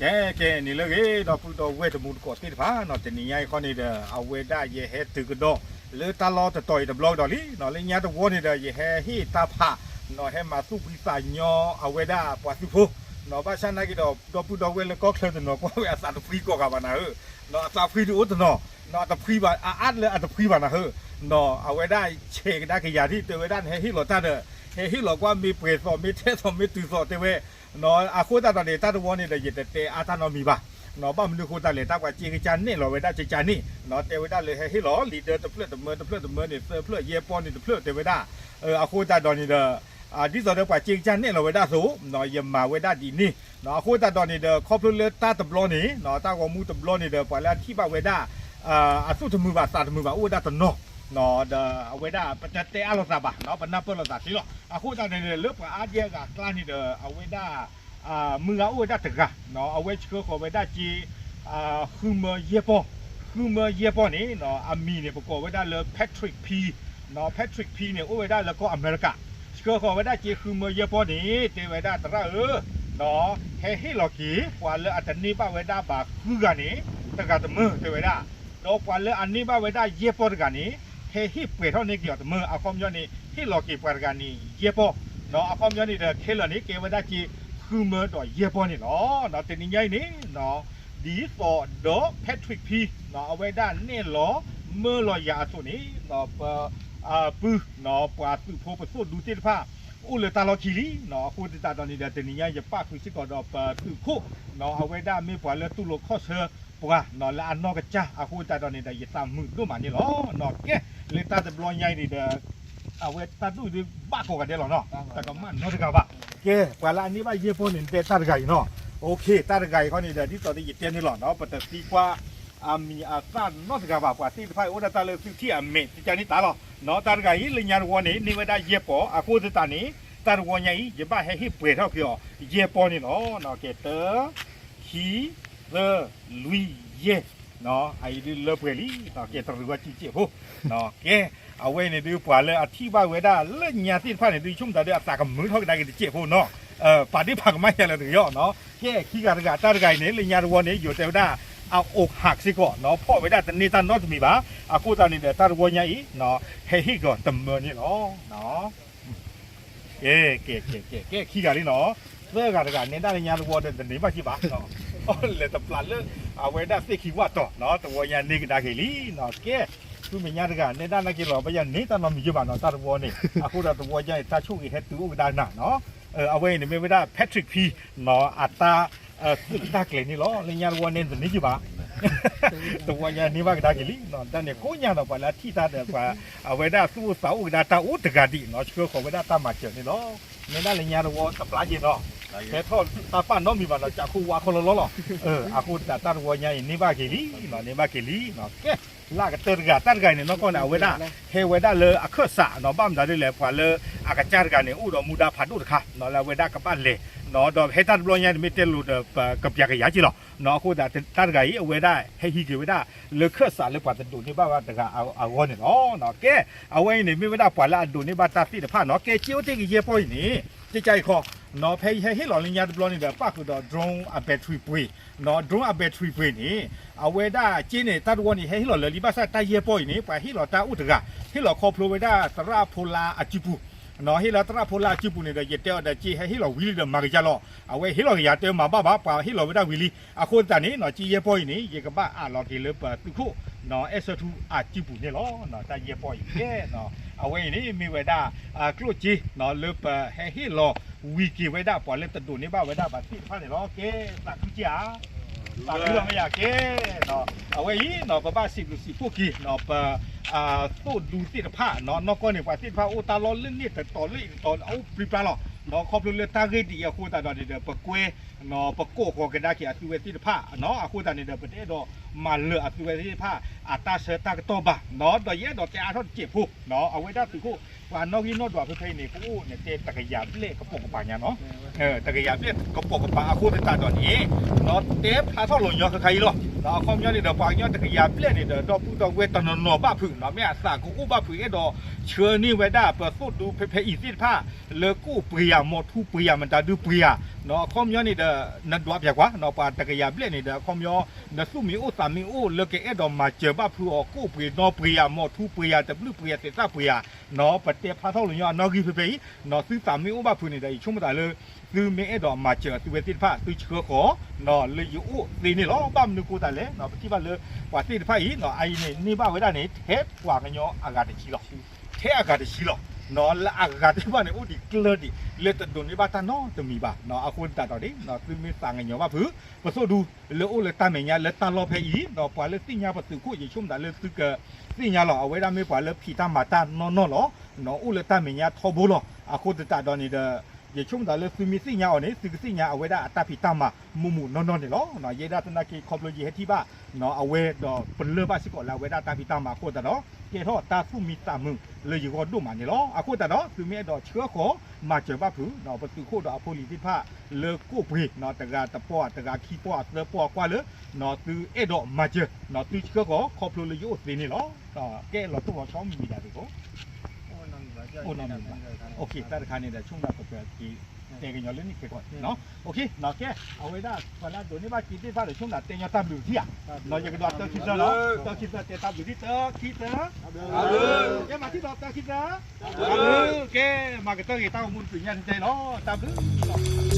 ကဲ ကဲ န့ၣ်လၢအဂ့ၤ ဒီပုၢ်ဒီဝဲၢ်တံၤသကိးသ့ၣ်တဖၣ်နီၤ, တနံၤညါအံၤခီန့ၣ်ဒီး အဝဲဒၣ်ယဟဲတုၤကဒီး လၢတၢ်လီၢ်တတီၤအံၤတဘျီကဒီးလံနီၤ. လၢညါတဝီန့ၣ်ဒီး ယဟဲဟ့ၣ်တၢ်ဖးနီၤ, ဟဲမၤသူၣ်ဖှံသးညီအဝဲဒၣ်ပှၤသုးဖိနီၤ. ဘၣ်ဆၣ်နာ်က့ဒီး ဒီပုၢ်ဒီဝဲၢ်လၢကီၢ်ချၢတနီၤ ကွၢ်ဝဲအသးတဖှံကိးဂၤဘၣ်နၤဧၢနီၤ, အသးဖှံဒုးအိၣ်တနီၤနီၤ, အတဖှံဘၣ် အအါလၢအတဖှံဘၣ်နၤဧၢနီၤ. အဝဲဒၣ်ဆဲးကဒါက့ၤယၤဒ် တဲဝဲဒၣ် နဟဲဟ့ၣ်လီၤတၢ်ဒီး ဟဲဟ့ၣ်လီၤကွၢ် မ့ၢ်ပှဲၤသိး မ့ၢ်ထဲသိး မ့ၢ်တုၤသိး တဲဝဲနီၤ. အဃိသတးဒီးန့ၣ် တၢ်တဝီန့ၣ်ဒီး ယတတဲအါတၢ်နီတမံၤဘၣ်နီၤ. ဘၣ်မနုၤအဃိသတးလဲၣ် တၢ်ပှၤစ့ကစၢ်နဲၣ်လီၤဝဲဒၣ်ကကန့ၣ်နီၤ, တဲဝဲဒၣ်လၢဟဲဟ့ၣ်လီၤလံာ်ဒၢတဖျၢၣ်တမၢ တဖျၢၣ်တမၢန့ၣ် သၢဖျၢၣ် ယဲၢ်ပီၢ်န့ၣ်တဖျၢၣ် တဲဝဲဒၣ်. အဃိသတးဒီးန့ၣ်ဒီး ဒ်သိးဒီးပှၤစ့ကစၢ်နဲၣ်လီၤဝဲဒၣ်အသိးနီၤ ယမၤဝဲဒၣ်ဒ်န့ၣ်နီၤ. အဃိသတးဒီးန့ၣ်ဒီး ခီဖျိလၢတၢ်တဘျီန့ၣ်နီၤ တၢ်ဂီၤမူတဘျီန့ၣ်ဒီး ပှၤလၢအထံၣ်ဘၣ်ဝဲဒၣ် အသူၣ်တမုာ်ဘၣ်သးတမုာ်ဘၣ် အိၣ်ဝဲဒၣ်တနီၤနီၤ, ဒီးအဝဲဒၣ်ပတတဲအါလိာ်သးဘၣ်နီၤ, ပနၢ်ပၢၢ်လိာ်သးသ့လီၤ. အဃိသတးန့ၣ်ဒီး လၢပှၤအါဒံအါဂၤအကျါန့ၣ်ဒီး အဝဲဒၣ် မုၢ်ဂၤအိၣ်ဝဲဒၣ်တဂၤနီၤ, အဝဲဆှၢဃီၤဝဲဒၣ်က့ ဃုမၢယဲၢ်ပီၢ်, ဃုမၢယဲၢ်ပီၢ်န့ၣ်နီၤ အမံၤန့ၣ် ပကိးဝဲဒၣ်လၢ Patrick P နီၤ, Patrick P န့ၣ် အိၣ်ဝဲဒၣ်လၢကီၢ်အမဲရကၤ, ဆှၢဃီၤဝဲဒၣ်က့ဃုမၢယဲၢ်ပီၢ်န့ၣ် တဲဝဲဒၣ် သရၣ်ဧၢနီၤ, ဟဲဟ့ၣ်လီၤက့ၤ ပှၤလၢအတန့ၢ်ဘၣ်ဝဲဒၣ်ဘၣ်ဃုဂၤန့ၣ် တဂၤတမၢ တဲဝဲဒၣ်, ဒီးပှၤလၢအန့ၢ်ဘၣ်ဝဲဒၣ်ယဲၢ်ပီၢ်တဂၤန့ၣ် ဟဲဟ့ၣ်ပှဲၤထီၣ်န့ၢ်က့ၤအီၤတမၢ, အခီပညီန့ၣ် ဟ့ၣ်လီၤက့ၤပှၤတဂၤန့ၣ် ယဲၢ်ပီၢ်နီၤ, အခီပညီန့ၣ်ဒီး ခဲလၢာ်န့ၣ် ကဲဝဲဒၣ်က့ဃုမၢဒီးယဲၢ်ပီၢ်န့ၣ်လီၤ. တနံၤညါအံၤန့ၣ်နီၤ ဒ်သိးဒီး Patrick P နီၤ အဝဲဒၣ်နဲၣ်လီၤ မၢလီၤယၤအသိးန့ၣ်နီၤ ပ ပုၢ်နီၤ ပှၤသုးဖိပသိၣ်ဒူသ့ၣ်တဖၣ် အိၣ်လၢတၢ်လီၢ်ခံလံနီၤ. အဃိသတးဒီးန့ၣ်ဒီး တနံၤညါယပၣ်ဃုာ်စ့ၢ်ကီးဒီးပသုးခိၣ်နီၤ အဝဲဒၣ်မ့ၢ်ပှၤလၢတူၢ်လိာ်ခီၣ်ဆၢပှၤနီၤ လၢအနီၢ်ကစၢ်, အဃိသတးဒီးန့ၣ်ဒီး ယသးမုာ်ဒိၣ်မးန့ၣ်လီၤနီၤ. ကဲ လၢတၢ်တဘျီညါအံၤန့ၣ်ဒီး အဝဲတၢ်ဒူၣ်ဒုးဘၣ်ကိးဂၤဒဲးလီၤနီၤ, တကမၣ်နီတဂၤဘၣ်. ကဲ ပှၤလၢအန့ၢ်ဘၣ်ယဲၢ်ပီၢ်န့ၣ် နတဲတၢ်တဂၤအံၤနီၤ. တၢ်တဂၤအံၤခီန့ၣ်ဒီး ဒ်သိးဒီးယတဲန့ၣ်လီၤနီၤ, ပတသံကွၢ်အမံၤအသၣ်နီတဂၤဘၣ်, ပှၤသ့ၣ်တဖၣ်အံၤအိၣ်ဒၣ်တၢ်လၢသုထံၣ်အမဲာ် တကန့ၣ်တၢ်လီၤနီၤ. တၢ်တဂၤအံၤ လၢညါတဝီန့ၣ် န့ၢ်ဝဲဒၣ်ယဲၢ်ပီၢ်, အဃိသတးန့ၣ် တၢ်တဝီညါအံၤ ယဘၣ်ဟဲဟ့ၣ်ပှဲၤထီၣ်က့ၤအီၤ ယဲၢ်ပီၢ်န့ၣ်လီၤ. ကဲ တၢ ခံ သၢ လွံၢ် ယဲၢ်နီၤ, အအံၤဒုးလၢပှဲၤလံ, ကဲတရံးဝဲကံစဲးဖိ, ကဲ အဝဲအံၤန့ၣ်ဒုး ပှၤလၢအထံၣ်ဘၣ်ဝဲဒၣ်လၢညါသ့ၣ်တဖၣ်န့ၣ်ဒုး ဆိကမိၣ်တၢ်ဒုး အသးကမုာ်ထီၣ်ကဒါက့ၤတစဲးဖိနီၤ, ပာ်ဒ့ၣ်ပာ်ကမၣ်ယၤလၢတဂ့ၤအီၤနီၤ. ကဲ ခံဂၤတဂၤ တၢ်တဂၤအံၤန့ၣ် လၢညါတဝီန့ၣ် ယိၤတဲဝဲဒၣ် အအိၣ်ဟးစ့ၢ်ကီးနီၤ, ဖီၣ်ဝဲဒၣ်တန့ၢ်တၢ်နီတမံၤဘၣ်, အဃိသတးန့ၣ်ဒီး တၢ်တဝီညါအံၤနီၤ ဟဲဟ့ၣ်က့ၤတမၢန့ၣ်လီၤ. ကဲ ကဲ ကဲ ကဲ ကဲ ခံဂၤလံနီၤ, သၢဂၤတဂၤ နဲဒၣ်လၢညါတဝီဒီး တန့ၢ်ဘၣ်က့ၤဘၣ်, လဲၤတပျးလၢ အဝဲဒၣ်သ့ၣ်ခံဝၣ်တီၤနီၤ, တဝီညါန့ၢ်ကဒါက့ၤလံနီၤ. ကဲ ဆူမဲာ်ညါတဂၤ နဲဒၣ်နာ်က့ၤလီၤ ဘၣ်ယၤန့ၢ်တၢ်နီတမံၤယဲၢ်ဘၣ်နီၤ, တၢ်တဝီန့ၣ် အဃိဒီးတဝီညါအံၤ တၢ်ဆိၣ်ဂ့ၤဟဲတုၤအိၣ်ကဒါနၤနီၤ. အဝဲအံၤန့ၣ်မ့ၢ်ဝဲဒၣ် Patrick P နီၤ, အတၢ် သုးတၢ်ကျဲၤန့ၣ်လီၤ, လၢညါတဝီန့ၣ် တန့ၢ်က့ၤဘၣ် တဝီညါန့ၢ်ဘၣ်ကဒါက့ၤလံနီၤ. တၢ်န့ၣ်ကိးညါနီၤ ပှၤလၢအထံၣ်တၢ်ဒီး ပှၤအဝဲဒၣ်သူၣ်အိၣ်သးအိၣ်ကဒါတၢ်အိၣ်တဂၤဒံးနီၤ, ဆှၢဃီၤဝဲဒၣ်တၢ်မၤစၢၤန့ၣ်လီၤ. နဲဒၣ်လၢညါတဝီတပျးက့ၤနီၤ, ဟဲထီၣ်တၢ်ပာ်နီတမံၤဘၣ်နီၤ, ကးခိၣ်ဝါခီလီၤလီၤလီၤ. အဃိသတးတၢ်တဝီညါအံၤန့ၢ်ဘၣ်က့ၤလံနီၤ, န့ၢ်ဘၣ်က့ၤလံနီၤ. ကဲ လၢအကတၢၢ်တဂၤ တၢ်တဂၤအံၤန့ၣ် နီၢ်ကီၢ်န့ၣ် အဝဲဒၣ် ဟဲဝဲဒၣ်လၢအခၢၣ်စးနီၤ, ဘၣ်မနုၤဒ်လဲၣ် ပှၤလၢအကစၢ်တဂၤန့ၣ် အိၣ်ဒီးမူဒါဖးဒိၣ်တခါနီၤ, လၢအဝဲဒၣ်ကဘၣ်လဲၤနီၤ, ဒီးဟဲတၢ်တဘျီညါန့ၣ် မ့ၢ်တဲလိာ်ဒီးပကပျးကယၤက့ၤလီၤနီၤ. အဃိသတးတၢ်တဂၤအံၤ အဝဲဒၣ်ဟဲဟံးက့ၤဝဲဒၣ် လၢခၢၣ်စးလၢပှၤတဒိးန့ၢ်ဘၣ်တဂၤအဂီၢ်န့ၣ်လီၤ. ကဲ အဝဲအံၤန့ၣ် မ့ၢ်ဝဲဒၣ်ပှၤလၢအဒိးန့ၢ်ဘၣ်တၢ်သ့ၣ်တဖၣ်နီၤ. ကဲ က့အိၣ်တ့ၢ်က့ၤယဲၢ်ပီၢ်အံၤန့ၣ် ကကါအံၤခီနီၤ, ဖဲယဟဲဟ့ၣ်လီၤလၢညါတဘျီန့ၣ်ဒီး ပၣ်ဃုာ်ဒီး drone အ battery ပှ့ၤနီၤ, drone အ battery ပှ့ၤန့ၣ် အဝဲဒၣ်က့န့ၣ် တၢ်တဝီန့ၣ် ဟဲဟ့ၣ်လီၤလၢာ်လံ, ဘၣ်ဆၣ်တၢ်ယဲၢ်ပီၢ်အံၤန့ၣ် ပှၤဟ့ၣ်လီၤတၢ်အိၣ်တဂၤ, ဟ့ၣ်လီၤခီဖျိဝဲဒၣ်သရၣ်ဖိလၢအစုပူၤနီၤ, ဟ့ၣ်လီၤသရၣ်ဖိလၢအစုပူၤန့ၣ်ဒီး ယတဲအီၤဒီး က့ဟဲဟ့ၣ်လီၤဝံၤလံဒီး မၤကယၤလီၤ. အဝဲဟ့ၣ်လီၤကယၤ တဲမၤဘၣ်ဘၣ်, ပှၤဟ့ၣ်လီၤဝဲဒၣ်ဝံၤလံ. အဃိသတးန့ၣ်နီၤ က့ယဲၢ်ပီၢ်အံၤန့ၣ် ယကဘၣ်အးလီၤက့ၤလၢပသုးခိၣ်နီၤ အဲၣ်ဆၢထူအစုပူၤန့ၣ်လီၤ. တၢ်ယဲၢ်ပီၢ်အံၤကဲနီၤ, အဝဲအံၤန့ၣ် မ့ၢ်ဝဲဒၣ် ကျိၣ်စ့နီၤ လၢပဟဲဟ့ၣ်လီၤဝံၤက့ၤဝဲဒၣ် ပှၤလၢတဒိးန့ၢ်ဘၣ်ဝဲဒၣ်ဘၣ်သ့ၣ်တဖၣ်န့ၣ်လီၤ. ကဲ သးခုက့ဧါ, သးခုလီၤမ့ၢ်ယၤကဲနီၤ. အဝဲအံၤနီၤ ပဘၣ်စံးဘျုးစံးဖှိၣ်က့ၤနီၤ ပ သိၣ်ဒူသ့ၣ်တဖၣ်နီၤ, နီၢ်ကီၢ်န့ၣ် ပှၤသ့ၣ်တဖၣ်အိၣ်တၢ်လီၢ်လၢန့ၣ်တတီၤလၢအံၤတတီၤ အိၣ်ပြံပြါလီၤနီၤ. ခီဖျိလၢတၢ်ဂ့ၢ်ဒ်အံၤအဃိသတးဒီးန့ၣ်ဒီး ပကွဲနီၤ ပကိးဃီၤကဒါက့ၤအသုဝဲသ့ၣ်တဖၣ်နီၤ. အဃိသတးန့ၣ်ဒီး ပတအဲၣ်ဒိးမၤလၢာ်အသုဝဲသ့ၣ်တဖၣ် အတၢ်ဆၢတၢ်ကတီၢ်ဘၣ်နီၤ. ဒီးယအဲၣ်ဒိးတဲအါထီၣ်တစဲးဖိနီၤ, အဝဲဒၣ်သုးခိၣ် ပှၤနီၣ်ဂံၢ်နီၣ်ဒွးဖဲဖဲအံၤန့ၣ် ကအိၣ်န့ၣ်တဲတကယၤဘျဲၣ်ကပိာ်ကပၤညါနီၤ. တကယၤဘျဲၣ်ကပိာ်ကပၤအဃိသတးဒီးန့ၣ် နီၤ တဲဖျါထီၣ်လီၤညီဃၣ်ဃၣ်အံၤလီၤ. အခီပညီန့ၣ်ဒီး ပှၤကညီတကယၤဘျဲၣ်န့ၣ်ဒီး ဒီပုၢ်ဒီဝဲၢ်တနီၤနီၤဘၣ်ဖုးနီၤ, မ့ၢ်အသးကအိၣ်ဘၣ်ဖုး အဲၣ်ဒိးဆှၢန့ၢ်ဝဲဒၣ်ပသိၣ်ဒူဖဲဖဲအံၤသ့ၣ်တဖၣ် လၢကအိၣ်ပှ့ၤယၤ မီၤထူပှ့ၤယၤ မတၤဒုပှ့ၤယၤ အခီပညီန့ၣ်ဒီး နဒွးပၠးကွၢ် ပှၤတကယၤဘျဲၣ်န့ၣ်ဒီး အခီပညီ နသူၣ်မံၤအိၣ်သးမံၤအိၣ်လၢကအဲၣ်ဒိးမၤစၢၤဘၣ်ဖုးအီၤ ကိၣ်ပှ့ၤနီပှ့ၤယၤ မီၤထူပှ့ၤယၤ တဘျုးပှ့ၤယၤသ့ၣ်သၣ်ပှ့ၤယၤ ပတဲဖျါထီၣ်လိာ်ညီအနီၣ်ဂံၢ်ဖဲဖဲအံၤ သုသးမံၤအိၣ်ဘၣ်ဖုးန့ၣ်ဒီး ယဆိကမိၣ်သးလၢ သုမ့ၢ်အဲၣ်ဒိးမၤစၢၤသုဝဲသ့ၣ်တဖၣ် သုဆှၢဃီၤ လၢယအိၣ်သ့န့ၣ်လီၤ. ဘၣ်မနုၤဃိသးလဲၣ် ပထံၣ်ဘၣ်လၢ ပှၤသ့ၣ်တဖၣ်အံၤ အအံၤန့ၣ် န့ၢ်ဘၣ်ဝဲဒၣ်န့ၣ် ထဲပှၤကညီအဂၤတဆံလီၤ. ထဲအဂၤတဆံလီၤ. လၢအဂၤသ့ၣ်တဖၣ်န့ၣ် အိၣ်ဒံးကျၢၤဒံး လၢတဒိးန့ၢ်ဘၣ်တၢ်နီတမံၤဘၣ်. အဃိသတးဒီးန့ၣ် သုမ့ၢ်သးကညီၤဘၣ်ဖုး ပသိၣ်ဒူ လၢအိၣ်လၢတၢ်မဲာ်ညါလၢတၢ်လီၢ်ဖဲအံၤ ပှၤလၢသ့ၣ်ညါပသုးခိၣ် ယဆိကမိၣ်သးလၢသုကသ့ၣ်ညါလီၤ. အဝဲဒၣ်မ့ၢ်ပှၤလၢဖံးတၢ်မၤတၢ်နီၢ်နီၢ်လီၤ. အိၣ်လၢတၢ်မဲာ်ညါထီဘိလီၤ. အဃိသတးဒီးန့ၣ်ဒီး ယဆိကမိၣ်သးလၢသုမ့ၢ်သ့ၣ်ညါအီၤန့ၣ် သုကသ့ၣ်ညါအဝဲဒၣ်အတၢ်ဖံးတၢ်မၤမုာ်မုာ်နီၢ်နီၢ်န့ၣ်လီၤ. ယဲဒၣ်သနာ်က့ ခီဖျိယဟဲထံၣ်ဘၣ် အဝဲဒီးပလၢၢ်ဘၣ်စ့ၢ်ကီးလၢအဝဲဒၣ်တၢ်ဖံးတၢ်မၤအဃိသတးဒီး ကဲထီၣ်တၢ်သူၣ်မံသးမုာ်လၢယဂီၢ်ဒိၣ်မးန့ၣ်လီၤ. အဃိသတးဒီး သုမ့ၢ်အဲၣ်ဒိးဆှၢဃီၤမၤစၢၤဘၣ်ဖုး ပသုးခိၣ်ဒီးအဖိလံၤသ့ၣ်တဖၣ်လၢကိၣ်ပှ့ၤ တဂၤတပီၢ် တဂၤခံပီၢ် အသၢပီၢ်အကွၢ်လၢ သုအဲၣ်ဒိးမၤစၢၤ သုဆှၢဃီၤခီဖျိလၢယအိၣ်သ့န့ၣ်လီၤ. ကဲလီၤတိၢ်လီၤဆီမံၤမံၤဒၣ်သ့ၣ်ကိး အိၣ်နီတမံၤဘၣ်. တၢ်တခါန့ၣ်ဒီး ဆိကမိၣ်သးပကက့ၤ တဲကညီၤလၢန့ၣ်ခဲကီး ကဲ အဝဲဒၣ်ပှၤလၢအဒိးန့ၢ်ဘၣ်က့ၤသ့ၣ်တဖၣ်ဒီး ဆိကမိၣ်သးတဲညီတၢ်ဘျုးထံၣ်ဧါ. ယကဒွးတၢခံသၢလီၤ. တၢခံသၢတဲတၢ်ဘျုးထံၣ် တၢခံသၢ ကဲမၤထံၣ်ဒီးတၢခံသၢ ကဲ မၤကတၢၢ်ဂ့ၤတၢ်အိၣ်မူတပူၤညါတတဲလီၤ. တၢ်ဘျုးလီၤ.